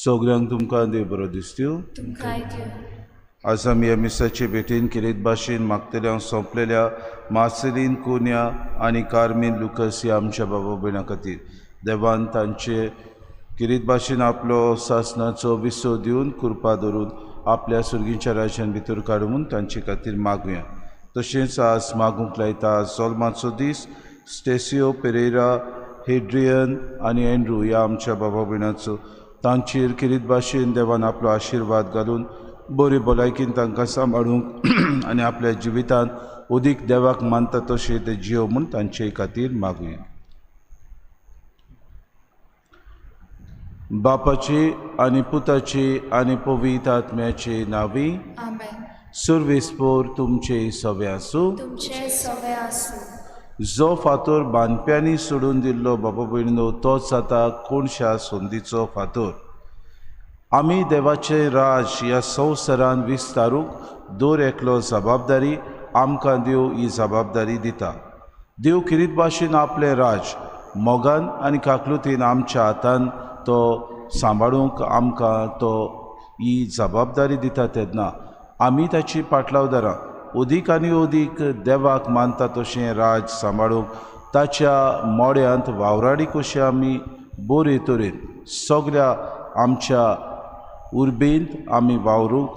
सगळ्यांक तुमकां देव बरो दिसत्यो। आज आमी ह्या मिसाचे भेटेन केलेत भाशेन मागतल्या सोंपलेल्या मार्सेलीन कोन्या आनी कार्मीन लुकस ह्या आमच्या बाबा भयणां खातीर देवान तांचे केलीत भाशेन आपलो सासनाचो विसो दिवन कृपा धरून आपल्या सुर्गीच्या राज्यान भितर काडून तांचे खातीर मागुया। तशेंच आज मागूंक लायता जोल्माचो दीस स्टेसियो पेरेरा, हेड्रियन आनी एंड्रू ह्या आमच्या बाबा भयणाचो तांचेर केलीत भाशेन देवान आपलो आशिर्वाद घालून बरी भलायकीन तांकां सांबाळूंक आनी आपल्या जिवितांत अदीक देवाक मानता तशें ते जियो म्हूण तांचे खातीर मागुया। बापाची आनी पुताची आनी पवित्र आत्म्याचे नांवी आमेन। सुर्वेस्पोर तुमचे सवे आसूं। तुमचे सवे आसूं। जो फातोर बांदप्यांनी सोडून दिल्लो बाबा भयणीनो तोच आतां कोणशा संदीचो फातोर। आमी देवाचें राज ह्या संवसारान विस्तारूंक दर एकलो जबाबदारी आमकां देव ही जबाबदारी दिता। देव किरीत भाशेन आपलें राज मोगान आनी काकलुतीन आमच्या हातान तो सांबाळूंक आमकां तो ही जबाबदारी दिता तेन्ना आमी ताची पाटलावदारां अदीक आनी अदीक देवाक मानता तशें राज सांबाळूंक ताच्या मोड्यांत वावराडी कशी आमी बरे तरेन सगळ्या आमच्या उर्बेंत आमी वावरूंक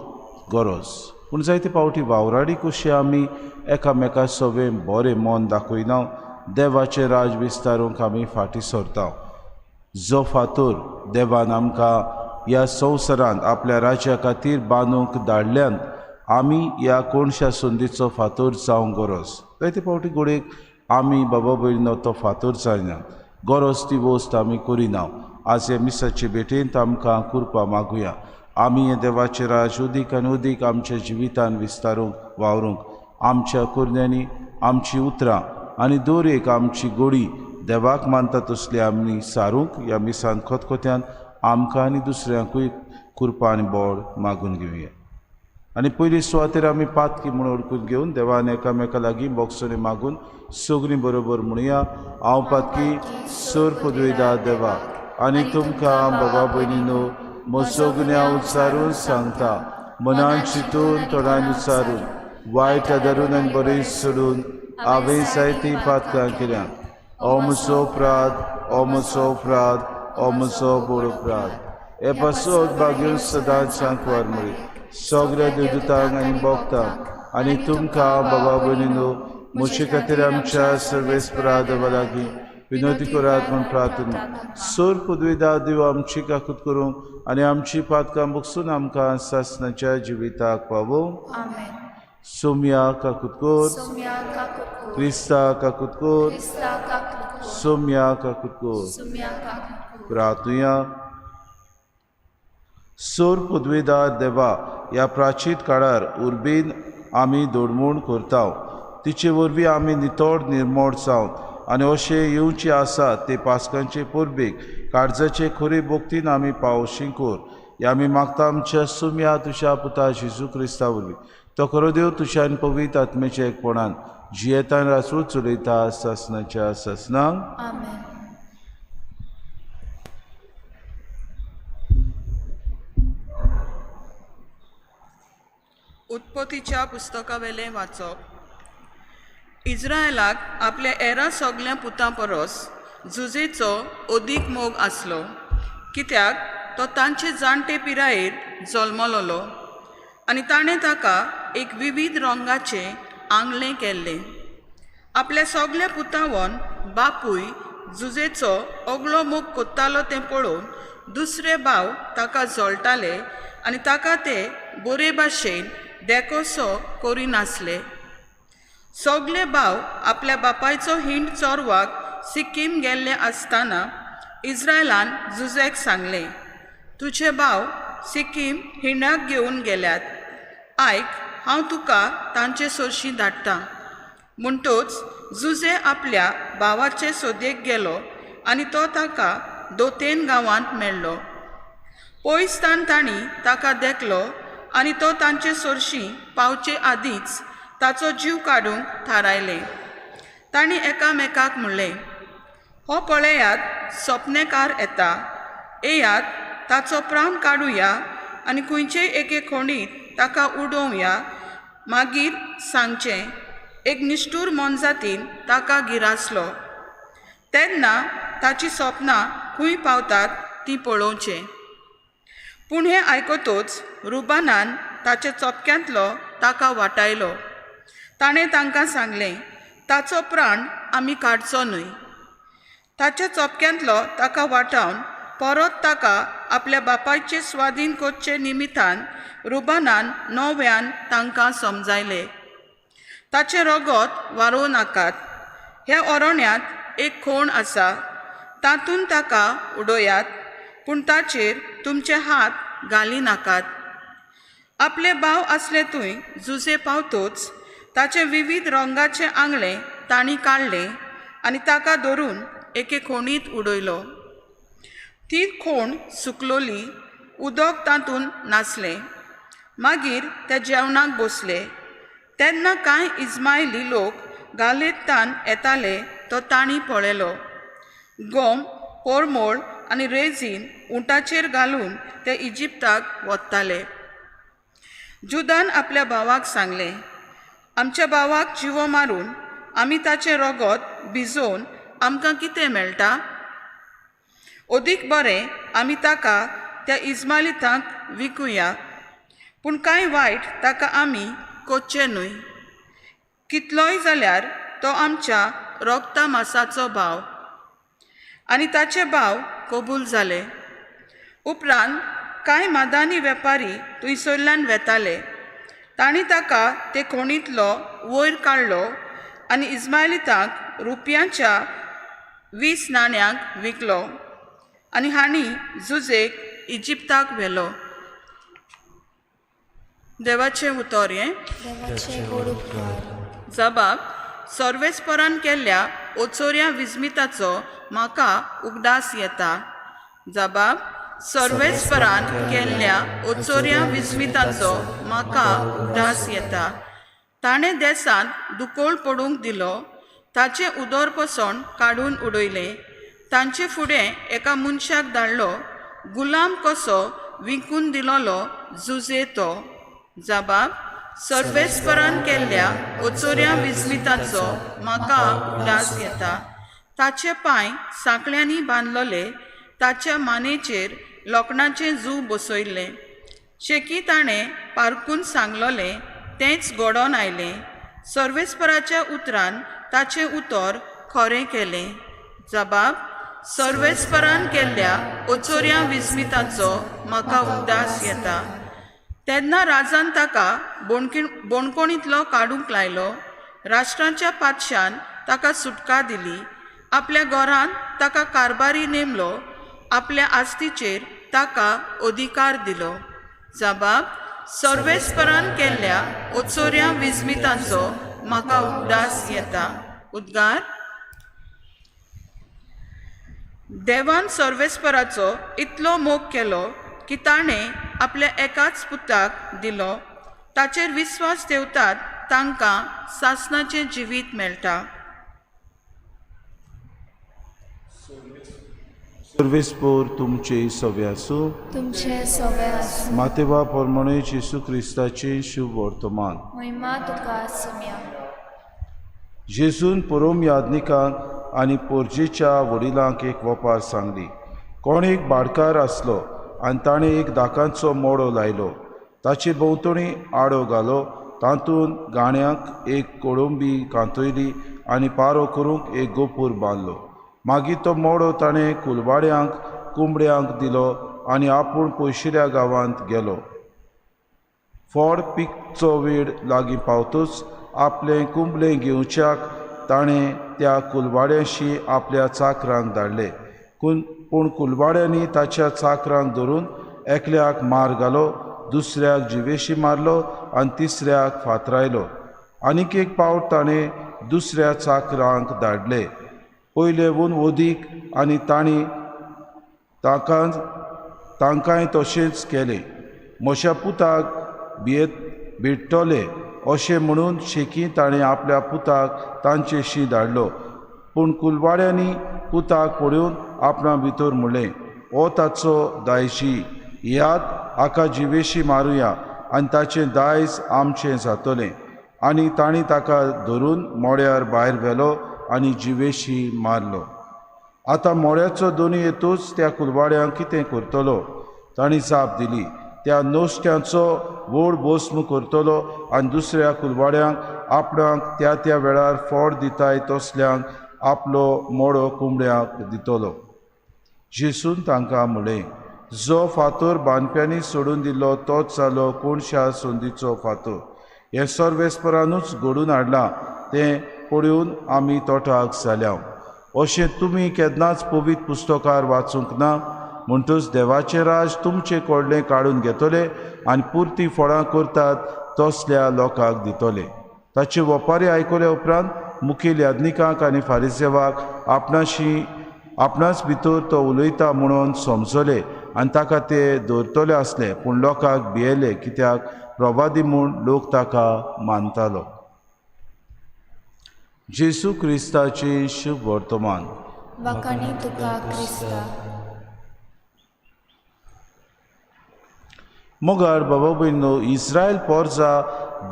गरज। पूण जायते फावटी वावराडी कशी आमी एकामेका सवें बरें मन दाखयना, देवाचें राज विस्तारूंक आमी फाटीं सरता। जो फातोर देवान आमकां ह्या संवसारांत आपल्या राज्या खातीर बांदूंक धाडल्यान आमी ह्या कोणशा संदीचो फातोर जावंक गरज। जायते फावटी घडयेक आमी बाबा भयणीनो तो फातोर जायना, गरज ती वस्त आमी करिना। आज ह्या मिसाचे भेटेंत आमकां कृपा मागुया। आमी हें देवाचें राज अदीक आनी अदीक आमच्या जिवितान विस्तारूंक वावरूंक आमच्या करण्यांनी आमची उतरां आनी दर एक आमची गोडी देवाक मानता तसली आमी सारूंक ह्या मिसान खतखत्यान आमकां आनी दुसऱ्यांकूय कृपा आनी बळ मागून घेवया। आनी पयली सुवातेर आमी पातकी म्हूण ओळखून घेवन देवान एकामेका लागीं बोगसणी मागून सगळीं बरोबर म्हणुया, हांव पातकी सर पदवेदा देवा आनी तुमकां बाबा भयणीनो म्हजो गुन्यांव उच्चारून सांगता, मनान चिंतून तोंडान उच्चारून वायट आदारून आनी बरें सोडून हांवें जायतीं पातकां केल्या। ओ म्हजो अपराध, ओ म्हजो अपराध, ओ म्हजो व्हड अपराध। हे पासत भाग्यून सदांच सांकवार म्हळी सगळ्या देवदूतांक आनी भक्तांक आनी तुमकां बाबा भयणीनो म्हजे खातीर आमच्या सर्वेस्परा देवा लागीं विनवती करात म्हूण प्रार्थना। सोर पदवेदा देव आमची काकूत करूंक आनी आमची पातकां बगसून आमकां सासनाच्या जिविताक पावोवंक। सोम्या काकूत कर, क्रिस्ता काकूत कर, सोम्या काकूत कर। प्रार्थुया। सोर पदवेदार देवा ह्या प्राचीन काळार उर्बेन आमी दोडमोड करता, तिचे वरवीं आमी नितळ निर्मोड जावन आनी अशें येवचें आसा ते पास्कांचे परबेक काळजाचे खरे भक्तीन आमी पावशी कर। ह्या आमी मागता आमच्या सुम्या तुज्या पुता जेजू क्रिस्ता वरवीं, तो खरो देव तुज्या आनी पवित्र आत्म्याच्या एकपणान जियेतान रासू चलयता सासनाच्या सासनाक। उत्पत्तीच्या पुस्तकावेलें वाचप। इज्रायलाक आपल्या एरा सगळ्या पुतां परस जुजेचो अदीक मोग आसलो, कित्याक तो तांचे जाणटे पिरायेर जल्मलोलो आनी ताणें ताका एक विविध रंगाचें आंगलें केल्लें। आपल्या सगळ्या पुतावन बापूय जुजेचो अगलो मोग कोत्तालो तें पळोवन दुसरे भाव ताका जळटाले आनी ताका ते बरे भाशेन देखोसो करिनासले। सगळे भाव आपल्या बापायचो हिंड चोरवाक सिक्कीम गेल्ले आसतना इज्रायलान जुजेक सांगलें, तुजे भाव सिक्कीम हिंडाक घेवन गेल्यात, आयक हांव तुका तांचे सोरशीं धाडटा। म्हणटोच जुजे आपल्या भावाचे सोदेक गेलो आनी तो ताका दोतेन गांवांत मेळ्ळो। पयसतान तांणी ताका देखलो आनी तो तांचे सोरशीं पावचे आदींच ताचो जीव काडूंक थारायलें। तांणी एकामेकाक म्हणलें, हो पळयात सपनेकार येता, येयात ताचो प्राण काडुया आनी खंयचेय एके खोणीत ताका उडोवया. मागीर सांगचें, एक निश्ठूर मोनजातीन ताका गिरासलो. तेन्ना ताची सपनां खंय पावतात तीं पळोवचें. पूण हें आयकतच रुबानान ताच्या चोपक्यांतलो ताका वाटायलो. ताणें तांकां सांगलें, ताचो प्राण आमी काडचो न्हय. ताच्या चोपक्यांतलो ताका वाटावन परत ताका आपल्या बापायचे स्वाधीन करचे निमितान रुबानान नव्यान तांकां समजायले. ताचें रगत वारोवं नाकात. ह्या अरण्यांत एक खोण आसा, तातूंत ताका उडयात, पूण ताचेर तुमचे हात घाली नाकात. आपले भाव आसले थंय जुजे पावतोच ताचें विविध रंगाचें आंगलें तांणी काडलें आनी ताका धरून एके खोणींत उडयलो. ती खोण सुकलोली, उदक तातूंत नासलें. मागीर ते जेवणाक बसले. तेन्ना कांय इस्मायली लोक गालेतान येताले तो तांणी पळयलो. गोम, पोरमोळ आनी रेझीन उंटाचेर घालून ते इजिप्ताक वताले. जुदान आपल्या भावाक सांगलें, आमच्या भावाक जिवो मारून आमी ताचें रगत भिजोवन आमकां कितें मेळटा? अदीक बरें आमी ताका त्या इस्मालितांक विकुया, पूण कांय वायट ताका आमी करचें न्हय. कितलोय जाल्यार तो आमच्या रोगता मासाचो भाव. आनी ताचे भाव कबूल जाले. उपरांत कांय मादानी वेपारी थंयसरल्यान वेताले. तांणी ताका ते खोणींतलो वयर काडलो आनी इस्मायलितांक रुपयांच्या 20 नाण्यांक विकलो आनी हांणी जुजेक इजिप्ताक व्हेलो. देवाचें उतर हें. देवाचे गोड उपकार. जबाब सर्वेस्परान केल्ल्या ओचोऱ्या विस्मिताचो म्हाका उगडास येता. जबाब सर्वेस्परान केल्ल्या ओचोऱ्या विस्मिताचो म्हाका उगडास येता. ताणें देसांत दुकोळ पडूंक दिलो, ताचें उदरपसण काडून उडयलें. तांचे फुडें एका मनशाक धाडलो, गुलाम कसो विकून दिलोलो जुजे तो. जबाब सर्वेस्परान केल्ल्या ओचोऱ्या विस्मिताचो म्हाका उगडास येता. ताचे पांय सांकळ्यांनी बांदलोले, ताच्या मानेचेर लोखणाचें जू बसयल्लें. शेकी ताणें पारकून सांगलोलें तेंच घडोवन आयलें. सर्वेस्पराच्या उतरान ताचें उतर खरें केलें. जबाब सर्वेस्परान केल्ल्या ओचोऱ्या विस्मिताचो म्हाका उगडास येता. तेन्ना राजान ताका बोणकोणींतलो काडूंक लायलो. राष्ट्रांच्या पातशान ताका सुटका दिली. आपल्या घरांत ताका कारभारी नेमलो. आपल्या आस्तीचेर ताका अधिकार दिलो. जबाब सर्वेस्परान केल्ल्या ओचोऱ्या विस्मिताचो म्हाका उगडास येता. उद्गार. देवान सर्वेस्पराचो इतलो मोग केलो की ताणें आपल्या एकाच पुताक दिलो. ताचेर विस्वास ठेवतात तांकां सासणाचें जिवीत मेळटा. सर्वेस्पोर तुमचे सवे आसूं. तुमचे सवे आसूं. मातेवा प्रमाणे जेसू क्रिस्ताचें शुभ वर्तमान. महिमा तुका सुम्या. जेजून परोम याज्ञिकांक आनी पोरजेच्या वडिलांक एक वपार सांगली. कोण एक भाटकार आसलो आनी ताणें एक दाकांचो मोडो लायलो. ताचे भोंवतणी आडो घालो, तातूंत गाण्याक एक कोळंबी कांतयली आनी पारो करूंक एक गोपूर बांदलो. मागीर तो मोडो ताणें कुलवाड्यांक कोंबड्यांक दिलो आनी आपूण पयशिल्ल्या गांवांत गेलो. फळ पिकचो वेळ लागीं पावतूच आपलें कुंबलें घेवच्याक ताणें त्या कुलवाड्यांशी आपल्या चाकरांक धाडले. पूण कुलवाड्यांनी ताच्या चाकरांक धरून एकल्याक मार घालो, दुसऱ्याक जिवेशी मारलो आनी तिसऱ्याक फातरायलो. आनीक एक पावट ताणें दुसऱ्या चाकरांक धाडले, पयलेवून वदीक, आनी तांणी तांकांय तशेंच केलें. म्हज्या पुताक भेटतले अशें म्हणून शेकी ताणें आपल्या पुताक तांचेशी धाडलो. पूण कुलवाड्यांनी पुताक पळोवन आपणा भितर म्हणलें, हो ताचो दायजी, याद हाका जिवेशी मारुया आनी ताचें दायज आमचें जातलें। आनी तांणी ताका धरून मोड्यार भायर व्हेलो आनी जिवेशी मारलो। आतां मोड्याचो दोनी येतूच त्या कुलवाड्यांक कितें करतलो? तांणी जाप दिली, त्या नोश्ट्यांचो व्हड भस्म करतलो आनी दुसऱ्या कुलवाड्यांक आपणाक त्या त्या वेळार फोड दिताय तसल्यांक आपलो मोडो कोंबड्यांक दितलो। जेसून तांकां म्हळें, जो फातोर बांदप्यांनी सोडून दिलो तोच जालो कोणशा संदीचो फातोर। हें सर्वेस्परानूच घडून हाडलां, तें पळोवन आमी तोटाक जाल्या। अशें तुमी केन्नाच पवित्र पुस्तकार वाचूंक ना? म्हणटूच देवाचें राज तुमचे कडलें काडून घेतले आनी पुरती फळां करतात तसल्या लोकांक दितले। ताचे वपारी आयकल्या उपरांत मुखेल याज्ञिकांक आनी फारिसेवाक आपणाच भितर तो उलयता म्हणून समजले आनी ताका ते दवरतले आसले, पूण लोकांक भियेले, कित्याक प्रवादी म्हूण लोक ताका मानतालो। जेसू क्रिस्ताचे शुभ वर्तमान। वाखाणी तुका क्रिस्ता। मोगार बाबा भयणो, इस्रायल पोरजा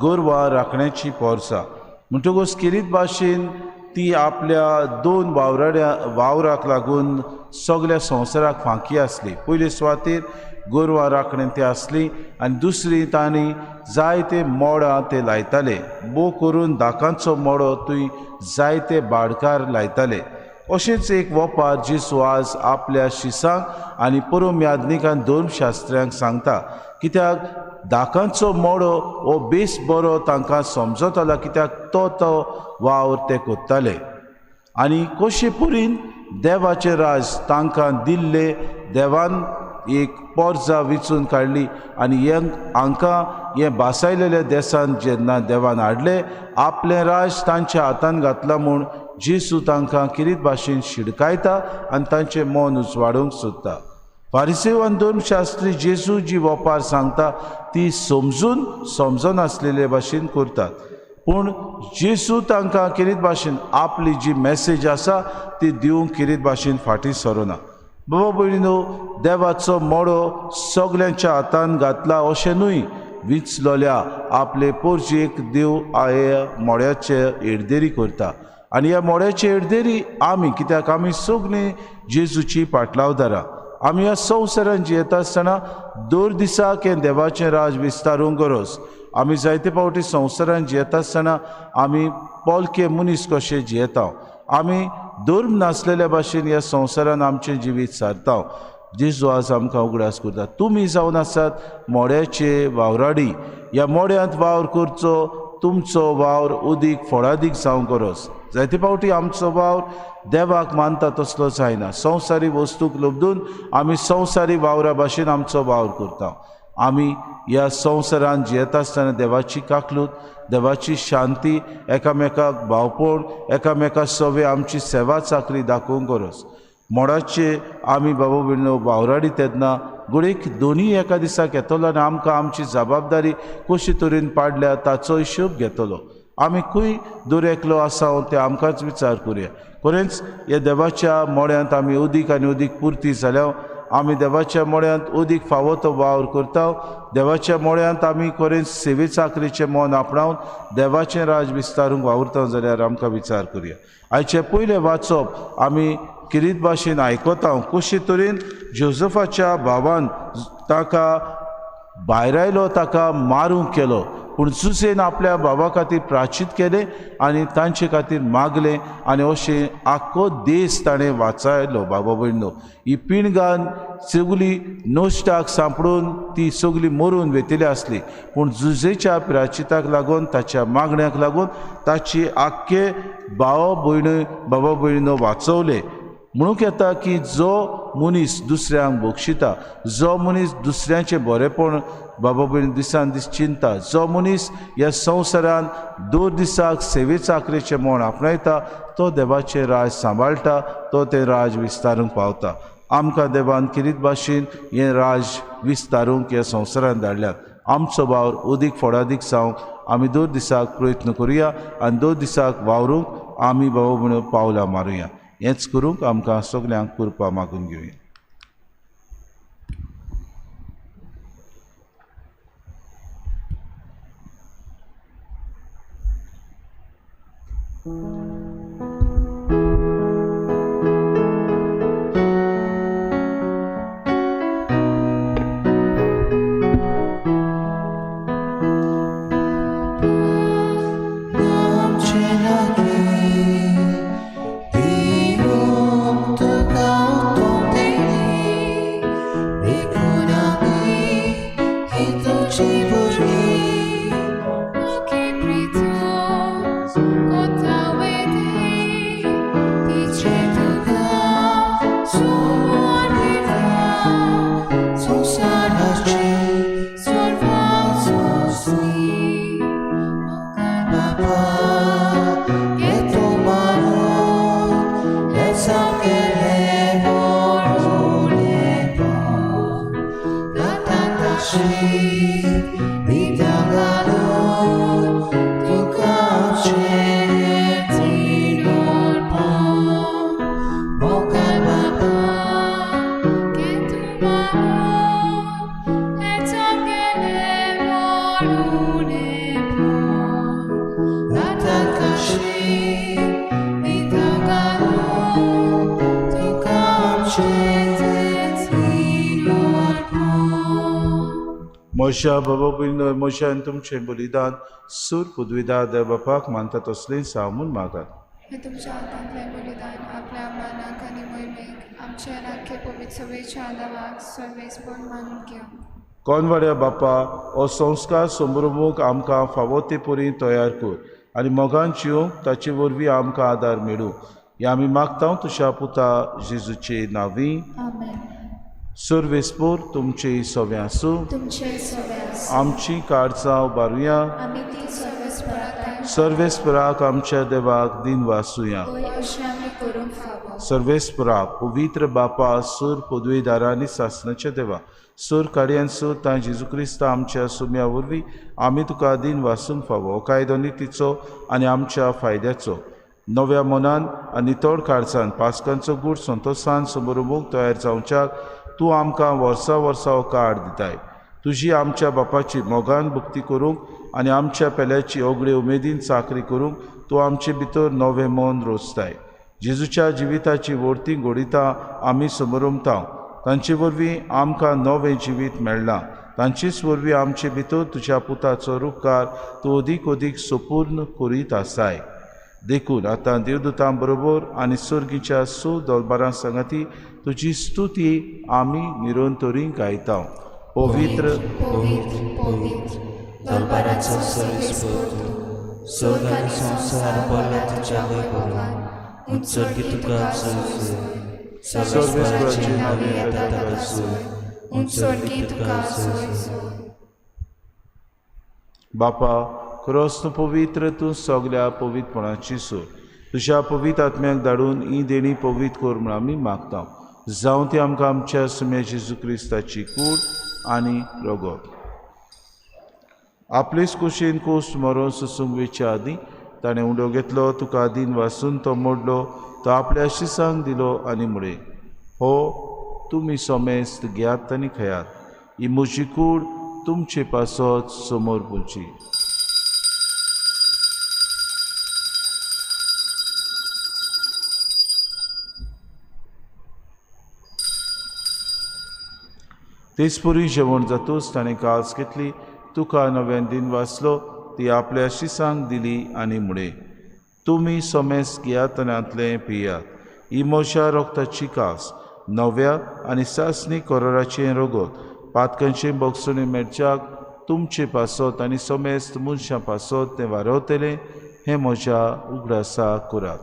गोरवां राखण्याची पोरसा म्हणटकूच किरीत भाशेन ती आपल्या दोन वावराक लागून सगळ्या संवसाराक फांकी आसली। पयले सुवातेर गोरवां राखणे ती आसली आनी दुसरी तांणी जायते मोडां ते लायताले, बो करून दाकांचो मोडो थंय जायते बाडकार लायताले। अशेंच एक वपार जेसू आज आपल्या शिसांक आनी परम याज्ञिकान धर्मशास्त्र्यांक सांगता, कित्याक दाकांचो मोडो हो बेस बरो तांकां समजतलो, कित्याक तो तो वावर ते करताले। आनी कशे पुरीन देवाचें राज तांकां दिल्ले, देवान एक पोरजा विचून काडली आनी हांकां हें बासायलेल्या देसान जेन्ना देवान हाडलें आपलें राज तांच्या हातान घातलां म्हूण जेसू तांकां किरीत भाशेन शिडकायता आनी तांचें मन उजवाडूंक सोदता। फारिसेव आनी धर्मशास्त्री जेसू जी वपार सांगता ती समजून समजनासलेले भाशेन करतात, पूण जेसू तांकां किरीत भाशेन आपली जी मॅसेज आसा ती दिवंक किरीत भाशेन फाटीं सरोना। बाबा भयणीनो, देवाचो मोडो सगल्यांच्या हातान घातला अशें न्हय, विचलोल्या आपले पोरजेक देव हे मोड्याचे हेरदेरी करता आनी ह्या मोड्याचे हेरदेरी आमी, कित्याक आमी सगळीं जेजूची पाटलावदारां। आमी ह्या संवसारान जियेता आसतना दर दिसाक हें देवाचें राज विस्तारूंक गरज। आमी जायते फावटी संवसारान जियेता आसतना आमी पोलके मनीस कशे जियेता, आमी धर्म नासलेल्या भाशेन ह्या संवसारान आमचें जिवीत सारता। जेजू आज आमकां उगडास करता, तुमी जावन आसात मोड्याचे वावराडी, ह्या मोड्यांत वावर करचो, तुमचो वावर उदीक फळादीक जावंक गरज। जायते फावटी आमचो वावर देवाक मानता तसलो जायना, संवसारी वस्तूक लब्दून आमी संवसारी वावरा भाशेन आमचो वावर करता। आमी ह्या संवसारान जियेता आसतना देवाची काकलूत, देवाची शांती, एकामेकाक भावपण, एकामेका सवे आमची सेवा चाकरी दाखोवंक गरज। मोडाचे आमी बाबा भयणो वावराडी तेन्ना घडयेक दोनूय एका दिसाक येतलो आनी आमकां आमची जबाबदारी कशी तरेन पाडल्या ताचो हिशोब घेतलो। आमी खंय दर एकलो आसा ते आमकांच विचार करुया। खरेंच ह्या देवाच्या मोड्यांत आमी उदीक आनी उदीक पुरती जाल्या, आमी देवाच्या मोड्यांत उदीक फावो तो वावर करता, देवाच्या मोड्यांत आमी खरेंच सेवे चाकरीचें मन आपणावन देवाचें राज विस्तारूंक वावुरता जाल्यार आमकां विचार करुया। आयचें पयलें वाचप आमी किरीत भाशेन आयकता, कशे तरेन जोजफाच्या भावान ताका भायरायलो, ताका मारूंक केलो, पूण जुसेन आपल्या भावा खातीर प्राचीत केलें आनी तांचे खातीर मागलें आनी अशें आख्खो देश ताणें वाचायलो। बाबा भयणो, ही पिणगान सगळी नोश्टाक सांपडून ती सगळी मरून वेतली आसली, पूण जुजेच्या प्राचिताक लागून, ताच्या मागण्याक लागून ताची आख्खे भाव भयण बाबा भयणो वाचवले। म्हणूंक येता की जो मनीस दुसऱ्यांक बक्षिता, जो मनीस दुसऱ्यांचें बरेंपण बाबा भयण दिसान दीस चिंता, जो मनीस ह्या संवसारान दर दिसाक सेवे चाकरेचें मन आपणायता, तो देवाचें राज सांबाळटा, तो तें राज विस्तारूंक पावता। आमकां देवान किरीत भाशेन हें राज विस्तारूंक ह्या संवसारान धाडल्यात। आमचो वावर उदीक फोडादीक जावंक आमी दर दिसाक प्रयत्न करुया आनी दर दिसाक वावरूंक आमी बाबा भयण पावलां मारुया। हेंच करूंक आमकां सगल्यांक कृपा मागून घेवया। म्हज्या बाबा भयणीनो, म्हज्या आनी तुमचें बलिदान सूर पदवीदार देव बापाक मानता तसलें साव म्हूण मागात. हें तुमच्या हातांतलें बलिदान आपल्या मानाक आनी मोहिमेक आमचे आनी पवित्र सभेच्या आदावाक सर्वेस्पण मानून घेवं. कोनवाड्या बापा, हो संस्कार समृमूक आमकां फावो ते परी तयार कर आनी मोगान जिवंक ताचे वरवीं आमकां आदार मेळूं. हें आमी मागता तुज्या पुता जेजूचे नांवी. आमेन. सर्वेस्पोर तुमचे सवे आसूं. तुमचे सवे आसूं. आमची काळजां उबारुया. आमी ती सर्वेस्पराक सर्वेस्पराक आमच्या देवाक दिन वासुया. वय अशें आमी करूंक फावो. सर्वेस्पराक पवित्र बापा सूर पदवीदारा आनी सासणाच्या देवा सूर काडयान सूर तां जेजू क्रिस्ता आमच्या सुम्या वरवीं आमी तुका दिन वासूंक फावो. कायदो नितीचो आनी आमच्या फायद्याचो नव्या मनान आनी तोड काळजान पास्कांचो गूट संतोसान समोरमूख तयार जावच्याक तूं आमकां वर्सा वर्सा हो कार्ड दिताय. तुजी आमच्या बापाची मोगान भक्ती करूंक आनी आमच्या पेल्याची ओगळे उमेदीन चाकरी करूंक तूं आमचे भितर नवें मन रोजताय. जेजूच्या जिविताची वर्ती घोडिता आमी समोरमता. तांचे वरवीं आमकां नवें जिवीत मेळ्ळां. तांचेच वरवीं आमचे भितर तुज्या पुताचो रुपकार तूं अदीक अदीक सुपूर्ण करीत आसाय. देखून आतां देवदूतां बरोबर आनी सर्गीच्या सो दलबारां सांगाती तुजी स्तुती आमी निरंतरी गायता. पवित्र पवित्र पवित्र दरबाराचो सर्वेस्पर तूं, स्वर्ग आनी संवसार भरला तुज्या वैभवान. उंचर्गी तुका जय जय. सर्वेस्पराचे नांवे येता ताका जय. उंचर्गी तुका जय जय. बापा, क्रोस्त पवित्र तूं सगल्या पवित्रपणाची सूर तुज्या पवित्र आत्म्याक धाडून ही देणी पवित्र कर म्हूण आमी मागता. जावं ती आमकां आमच्या सुम्या जेजू क्रिस्ताची कूड आनी रगत. आपलेच कुशीन कोस्ट मरोन सोसूंक वेच्या आदीं ताणें उंडो घेतलो, तुका दिन वासून तो मोडलो, तो आपल्या शिसांक दिलो आनी म्हळें, हो तुमी समेस्त घेयात आनी खेयात, ही म्हजी कूड तुमचे पासत समोर पुची. तेचपरी जेवण जातूच ताणें कास घेतली, तुका नव्यान दिन वाचलो, ती आपल्या शिसांक दिली आनी म्हळें, तुमी समेस घेयात आनी पियात, ही म्हज्या रोगताची कास नव्या आनी सासणी कोरोराचें रगत पातकांचें भोगसणें मेळच्याक तुमचे पासत आनी समेस्त मनशां पासत तें वारवतलें, हें म्हज्या उगडासा करात.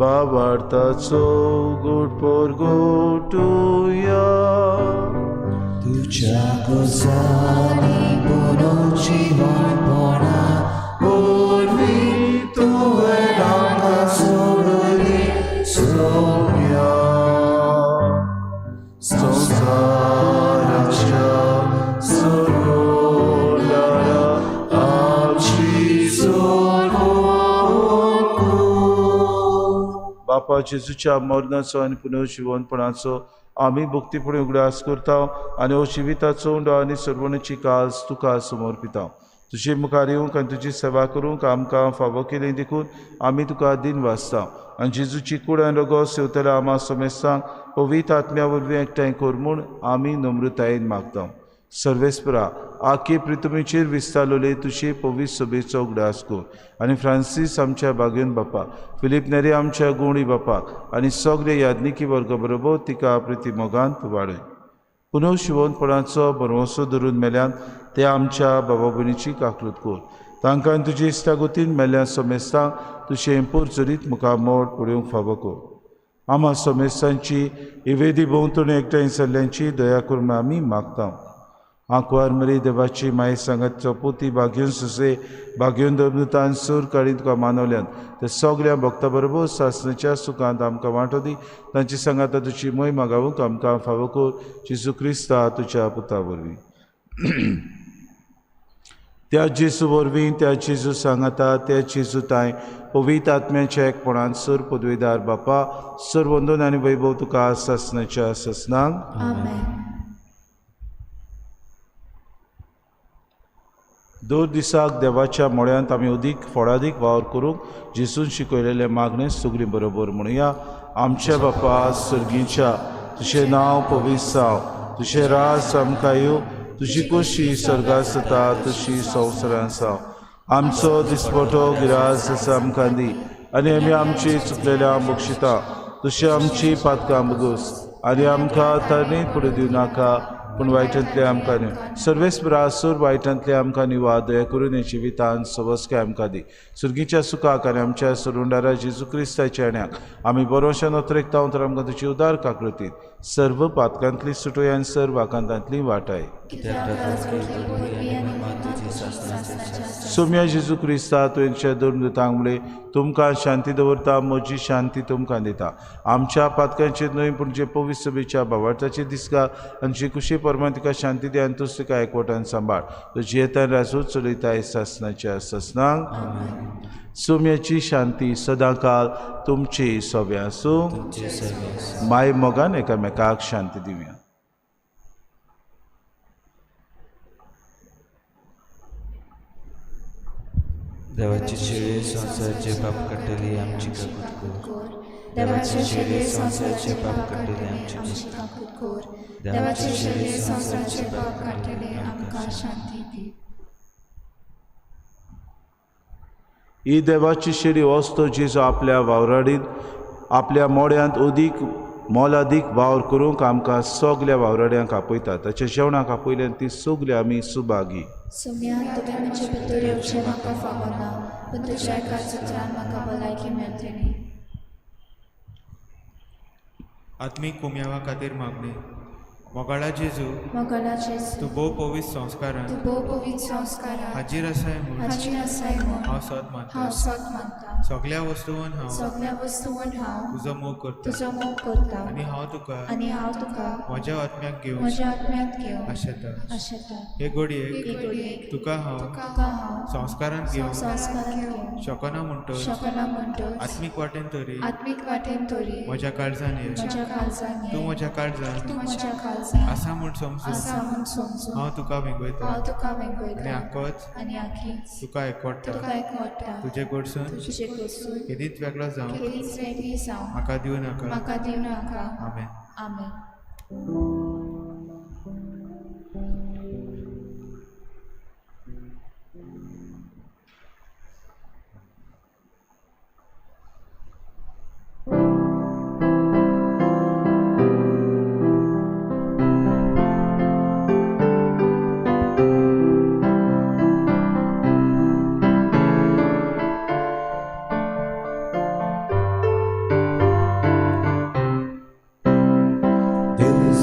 बाबार्थाचो गोड पोरगोटुया तुज्या गोजांनी पुरोची वाणपणा वरवीं तुवें आमकां सोडली सोम्या. संवसाराच्या सोडणारा आमची सोडून बापा जेजूच्या मरणाचो आनी पुनर्जिवनपणाचो आमी भक्तीपणी उगडास करता आनी हो जिविताचो उंडो आनी सर्वणीची काज तुका समर्पिता. तुजे मुखार येवंक आनी तुजी सेवा करूंक आमकां फावो केली देखून आमी तुका दिन वाचता आनी जेजूची कूड आनी रगत सेवतल्या आमा समेस्तांक पवित्र आत्म्या वरवीं एकठांय कर म्हूण आमी नम्रतायेन मागता. सर्वेस्परा आखे पृथ्वीचेर विस्तारलेले तुजे पवित्र सभेचो उगडास कर आनी फ्रांसीस आमच्या बागेन बापा, फिलीप नेरी आमच्या गुणी बापाक आनी सगळे याज्ञिकी वर्ग बरोबर तिका प्रिती मोगांत वाडय. पुनर्शिवनपणाचो भरवंसो धरून मेल्यान ते आमच्या बाबा भयणीची काकळूत कर. तांकां तुजी इश्टागतीन मेल्ल्या समेस्तांक तुजें पोरचरीत मुखामोड पळोवंक फावो कर. आमा समेस्तांची इवेदी भोंवतणी एकठांय जाल्ल्यांची दया करून आमी मागता. आंकवार मरी देवाची माये सांगात चपोती बागेवन सुसे बागेवन दमतान सूर काडीन तुका मानवल्यान ते सगल्या भक्ता बरोबर सासणाच्या सुखांत आमकां वांटो दी. तांची सांगाता तुजी मोहिमा गावूंक आमकां फावो कर. जेजू क्रिस्ता तुज्या पुता वरवीं. त्या जेजू वरवीं, त्या जेजू सांगाता, त्या जेजू तांय पवित्र आत्म्याच्या एकपणान सर पदवेदार बापा सर वंदन आनी वैभव तुका सासणाच्या सासणाक. आमेन. दर दिसाक देवाच्या मोळ्यांत आमी अदीक फोडादीक वावर करूंक जेजून शिकयलेलें मागणें सगळीं बरोबर म्हणुया. आमच्या बापा सर्गीच्या, तुजें नांव पवित्र जावं, तुजें राज आमकां येवं, तुजी खोशी सर्गांत जाता तशी संवसारांत जावं. आमचो दिसपटो गिरास आसा आमकां दी आनी आमी आमची चुकलेल्या बक्षिता तशी आमची पातकां बगस आनी आमकां तांणी फुडें दिवं नाका पूण वायटांतले आमकां न्हय. सर्वेस्परा सूर वायटांतले आमकां निवा दया करून हे जिवितान सवस्काय आमकां दी. सुर्गीच्या सुखाक आनी आमच्या सरुंडारा जेजू क्रिस्ताच्या येण्याक आमी बरोवशान अत्रेकता तर आमकां तुजी उदार काकृतीत सर्व पातकांतली सुटोय आनी सर्व आकांतांतली वाटाय. सोम्या जेजू क्रिस्ता तुवेंच्या दोन दुतांक म्हणलें, तुमकां शांती दवरता, म्हजी शांती तुमकां दिता. आमच्या पातकांचेर न्हय पूण जे पवित्र सभेच्या भावार्थाचेर दिसता आनी जे कुशी परमान तिका शांती दी आनी तूच तिका एकवटान सांबाळ. तो जियेतान राजूच चलयता सासणाच्या सासणाक. सोम्याची शांती सदांकाल तुमची सोबे आसूं. माय मोगान एकामेकाक शांती दिवया. देवाचे शेळी संवसाराचे पाप काडटली आमची काकूत कर. देवाचे शेळी संवसाराचे पाप काडटली आमची काकूत कर. देवाचे शेळी संवसाराचे पाप काडटले आमकां शांती दी. ही देवाची शेळी वस्तू जेजू आपल्या वावराडीत आपल्या मोड्यांत अदीक मोलादीक वावर करूंक आमकां सगल्या वावराड्यांक आपयता. ताच्या जेवणाक आपयल्यान ती सगली आमी सुभागी. सोम्या, तुवें म्हजे भितर येवचें म्हाका फावना, पूण तुज्या एका सुत्रान म्हाका भलायकी मेळटली. आत्मीक कोम्यावा खातीर मागणी. मोगाळा जेजू, मोगाळा जेजू, तूं भोव पवित्र संस्कारान, तूं भोव पवित्र संस्कारान हाजीर आसाय म्हूण, हाजीर आसाय म्हूण हांव सत मानता. हांव सत मानता. सगल्या वस्तून हांव, सगल्या वस्तून हांव तुजो मोग करता, तुजो मोग करता आनी हांव तुका, आनी हांव तुका म्हज्या आत्म्याक घेवन, म्हज्या आत्म्यांत घेवन आशेता. आशेता. हे घडयेक तुका हांव तुका हांव संस्कारांत घेवन संस्कारांत घेवन शकना म्हणटच, शकना म्हणटच, आत्मीक वाटेन तरी, आत्मीक वाटेन तरी म्हज्या काळजान ये, म्हज्या काळजान ये, तूं म्हज्या काळजान, तूं म्हज्या काळजान आसा म्हूण समजून, आसा म्हूण समजून हांव तुका वेंगयता, हांव तुका वेंगयता आनी आकोच आनी आखीच तुका एकवटता, तुका एकवटता. तुजे कडसून तुजे कडसून केदीच वेगळो जावं केदीच वेगळी जावं म्हाका दिवं नाका. म्हाका दिवं नाका. आमेन. आमेन. Deus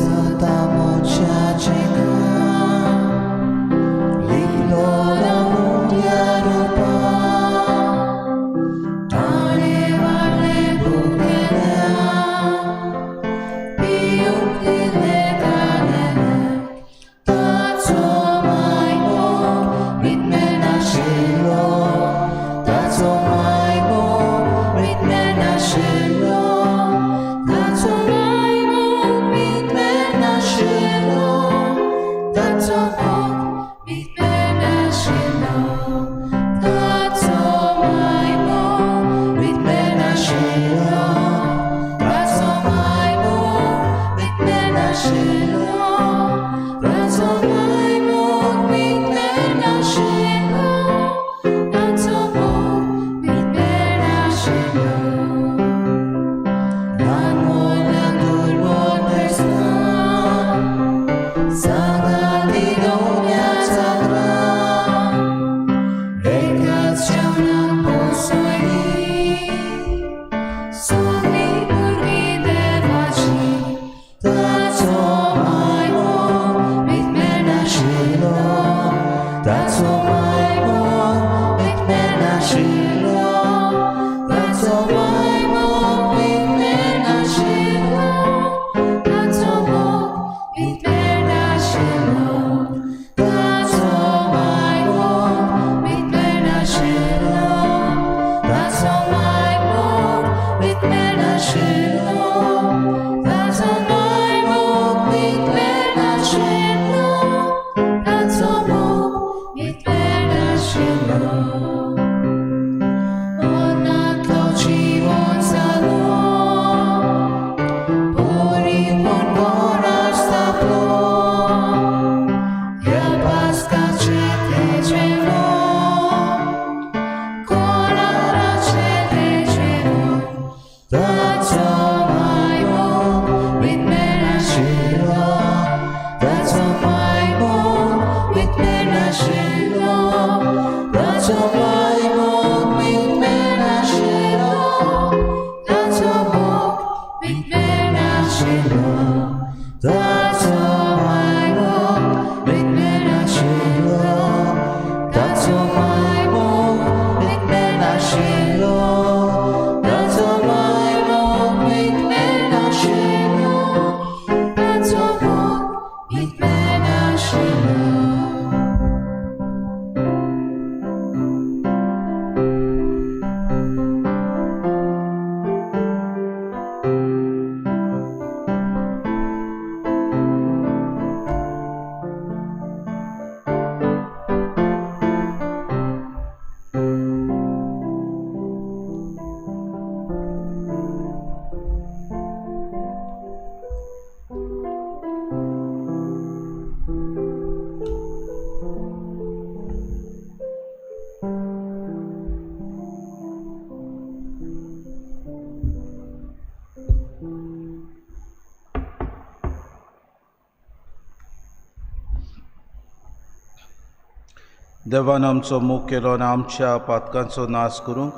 देवान आमचो मोग केलो आनी आमच्या पातकांचो नाश करूंक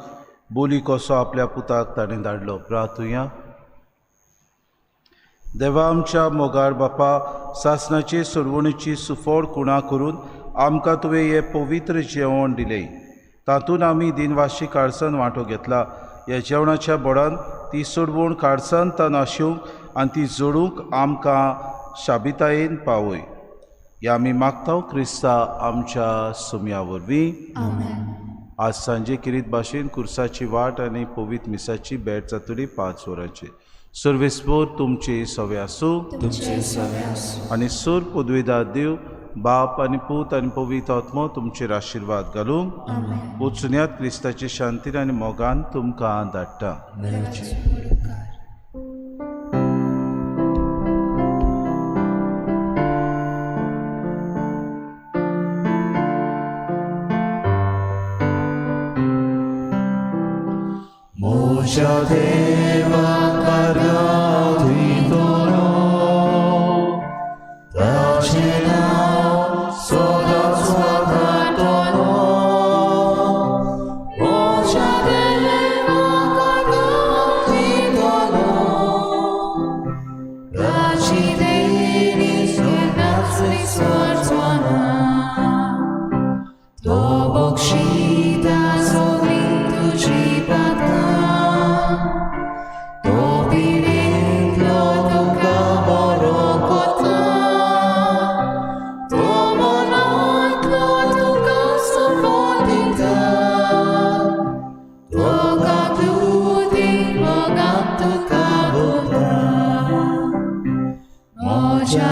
बोली कसो आपल्या पुताक ताणें धाडलो. प्रार्थुया. देवा आमच्या मोगाळ बापा, सासणाची सोडवणीची सुफळ कुणा करून आमकां तुवें हें पवित्र जेवण दिलें, तातूंत आमी दिनवाशी काळसान वांटो घेतला. ह्या जेवणाच्या बोडान ती सोडवण काळसान ता नाशिवंक आनी ती जोडूंक आमकां शाबितायेन पावय. ह्या आमी मागता क्रिस्ता आमच्या सुम्या वरवीं. आज सांजे किरीत भाशेन कुर्साची वाट आनी पवित्र मिसाची भेट जातली 5 वरांचेर. सर्वेस्पोर तुमचे सवे आसूं आनी सूर पदवीदार देव बाप आनी पूत आनी पवित्र आत्मो तुमचेर आशिर्वाद घालूंक. वचुन्यात क्रिस्ताची शांतीन आनी मोगान तुमकां धाडटा. म्हज्या देवा कार्याधितलो ताचें नांव सदांच वागातलो. म्हज्या देवा कार्याधितलो ताची देणी केन्नाच विसरचो ना. तो बक्षिता सगळीं तुजी पातकां, तुका बोलता. म्हज्या